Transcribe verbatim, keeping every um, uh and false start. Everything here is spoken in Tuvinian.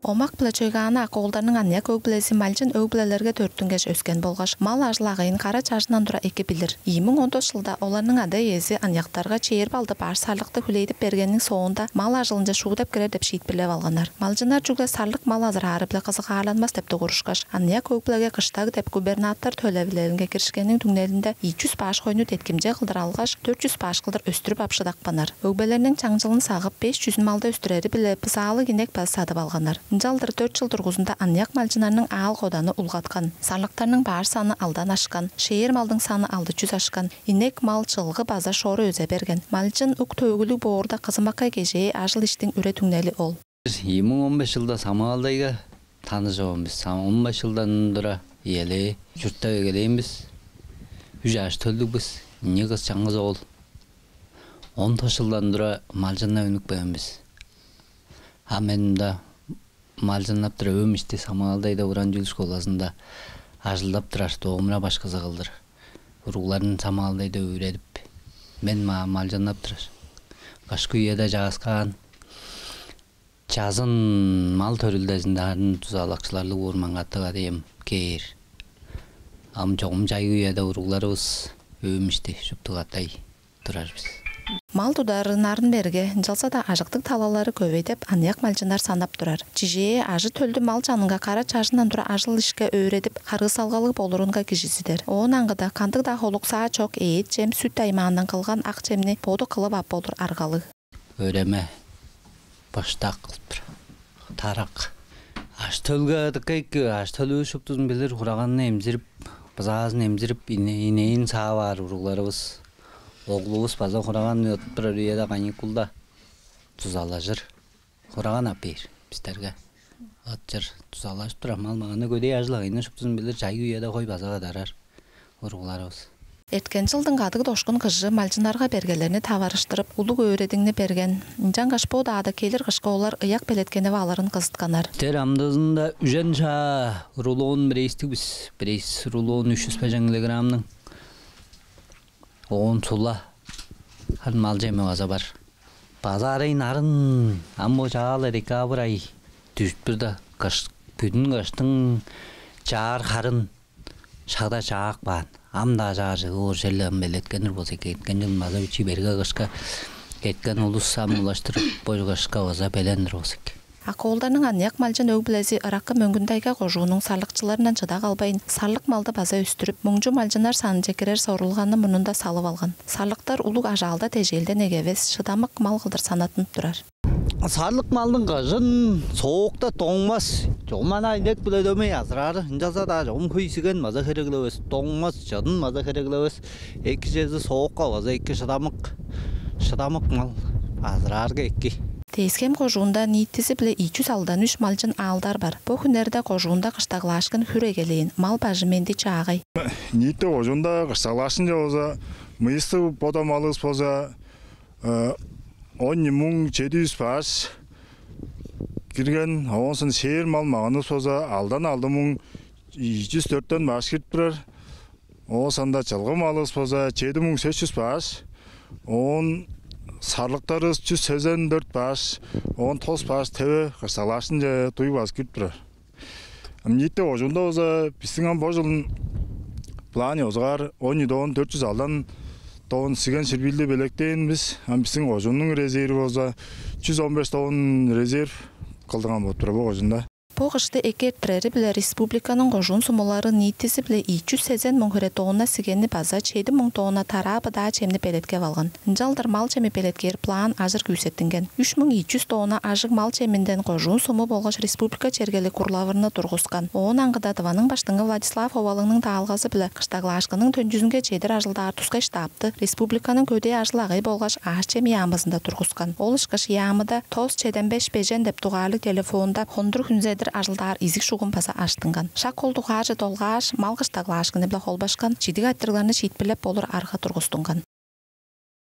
Омак биле Чойгааны Ак-оолдарның аныяк өг-бүлези малчын өг-бүлелерге төрүттүнгеш өскен болгаш, мал ажыл-агыйын кара чажындан тура эки билир. Ийи муң он тос чылда оларның ада-иези аныяктарга чээрби алды баш сарлыкты хүлээдип бергенниң соонда мал ажылынче шуудап кирер деп шиитпирлеп алганнар. Малчыннар чүгле сарлык мал азыраары-биле кызыгаарланмас деп дугурушкаш, аныяк өг-бүлеге «Кыштаг» деп губернатор төлевилелинге киришкенниң түңнелинде ийи чүс баш хойну деткимче кылдыр алгаш, дөрт чүс баш кылдыр өстүрүп ап шыдапканнар. Өгбелерниң чаңчылын сагып, беш чүзүн малды өстүрери-биле бызаалыг инек база садып алганнар. Ынчалдыр дөрт чыл дургузунда аныяк малчыннарның аал-коданы улгаткан. Сарлыктарның баш саны алдан ашкан, шээр малдың саны алды чүс ашкан, инек мал, чылгы база шору өзе берген. Малчын ук-төөгүлүг боорда кызымаккай кежээ ажыл-иштиң үре-түңнели ол. Ийи муң он беш чылда Самагалдайга таныжып алган бис. Сам-, он беш чылдан тура ийилээ чурттап эгелээн бис. Үш ажы-төлдүг бис. Ийи кыс, чаңгыс оол. Он тос чылдан тура малчыннап үнүп келген бис. А мен мында малчыннап тура, өөм ишти Самагалдайда уран чүүл школазында ажылдап турар, домра башкызы кылдыр. Уругларын Самагалдайда өөредип, мен ма-, малчыннап турар. Кышкы үеде чааскаан, чазын мал төрүлдезинде харын дузалакчыларлыг боор, маңаа-даа кадыым кээр. Ам чогум чайгы үеде уругларывыс өөм ишти шупту катай турар бис. Мал тудары нарын берге, ынчалза-даа ажыктыг талалары көвей деп аныяк малчыннар санап турар. Чижээ, ажы-төлдү мал чанынга кара чажындан тура ажыл-ишке өөредип, харыысалгалыг болурунга кижизидер. Оон аңгыда кандыг-даа холуксаа чок эът-чем, сүт аймаандан кылган ак чемни боду кылып ап болур аргалыг. Өреме быштак кылып тур. Тарак. Ажы-төлге дыка эки, ажы-төлүвүс шуптузун билир, хураганны эмзирип, бызаазын эмзирип, ине-, инээн саап аар уругларывыс. Оглувус база хураган ыдып турар үеде каникулда дузалажыр. Хураган ап бээр бистерге. Ыт-чыр дузалажып турар, мал-маганы, көдээ ажыл-агыйны шуптузун билир, чайгы үеде хой база кадарар уругларывыс. Эрткен чылдың кадыг-дошкун кыжы малчыннарга бергелерни таварыштырып, улуг өөредигни берген. Ынчангаш бо удаада келир кышка олар ыяк белеткенип алырын кызытканнар. Тер амдыызында үжен шаа рулон бирээстиг бис. Бирээс рулон үш чүс бежен килограммның. Оон сула, харын мал чеми база бар. База арай нарын, ам бо чаала декабрь ай дүжүп турда, кыш, бүдүн кыштың чаар харын шагда чаап каан. Ам-даа чаар чыгыы оор, черле ам белеткенир болза эки. Эрткен чылын база бичии берге кышка эрткен улус, ам улаштыр бо кышка база белен-дир болза эки. Ак-оолдарның аныяк малчын өг-бүлези ыраккы Мөңгүн-Тайга кожууннуң сарлыкчыларындан чыда калбайн, сарлык малды база өстүрүп, муңчу малчыннар санынче кирер сорулганы мурнунда салып алган. Сарлыктар улуг ажаалда-тежээлден эгевес, шыдамык мал кылдыр санаттынып турар. Сарлык малдың кыжын соокта доңмас. Чогум ана инек-биле дөмей азыраары, ынчалза-даа чогум хөй сиген база хереглевес, доңмас, чыдын база хереглевес. Эки чези соокка база эки, шыдамык, шыдамык мал азыраарга эки. Тес-Хем кожуунда ниитизи-биле ийи чүс алдан үш малчын аалдар бар. Бо хүннерде кожуунда кыштаглаашкын хүр эгелээн, мал бажы менди чаагай. Ниити кожуунда кыштаглаашкынче болза, мыйыстыг бода малывыс болза, э, он ийи муң чеди чүс баш кирген, оон соң шээр мал-маганывыс болза, алдан алды муң ийи чүс дөртен баш кирип турар. Оон соонда чылгы малывыс болза, чеди муң сес чүс баш, оон сарлыктарывыс чүс сезен дөрт баш, оон тос баш теве кыштаглаашкынче дуй базып кирип турар. Ам ниити кожуунда болза, бистиң ам бо чылын план ёзугаар он ийи тонна дөрт чүс алдан тонна сиген ширбиилди белеткээн бис. Ам бистиң кожууннуң резерви болза, чүс он беш тонна резерв кылдынган болуп турар бо кожуунда. Бо кышты эки эрттирери-биле республиканың кожуун сумулары ниитизи-биле ийи чүс сезен муң хире тонна сигенни база чеди муң тонна тараа-быдаа чемни белеткеп алган. Ынчалдыр мал чеми белеткээр план ажыр күүсеттинген. Үш муң ийи чүс тонна ажыг мал чеминден кожуун суму болгаш республика чергелиг курлавырны тургускан. Оон аңгыда Тываның Баштыңы Владислав Ховалыгның даалгазы-биле кыштаглаашкынның төнчүзүнге чедир ажылдаар тускай штабты республиканың Көдээ ажыл-агый болгаш аъш-чем яамызында тургускан. Ол ышкаш яамыда тос чеден беш бежен деп дугаарлыг телефонда хондур-хүнзедир ажылдаар изиг шугум база ажыттынган. Шак ол дугаарже долгааш, мал кыштаглаашкыны-биле холбашкан чидиг айтырыгларны шиитпирлеп болур арга тургустунган.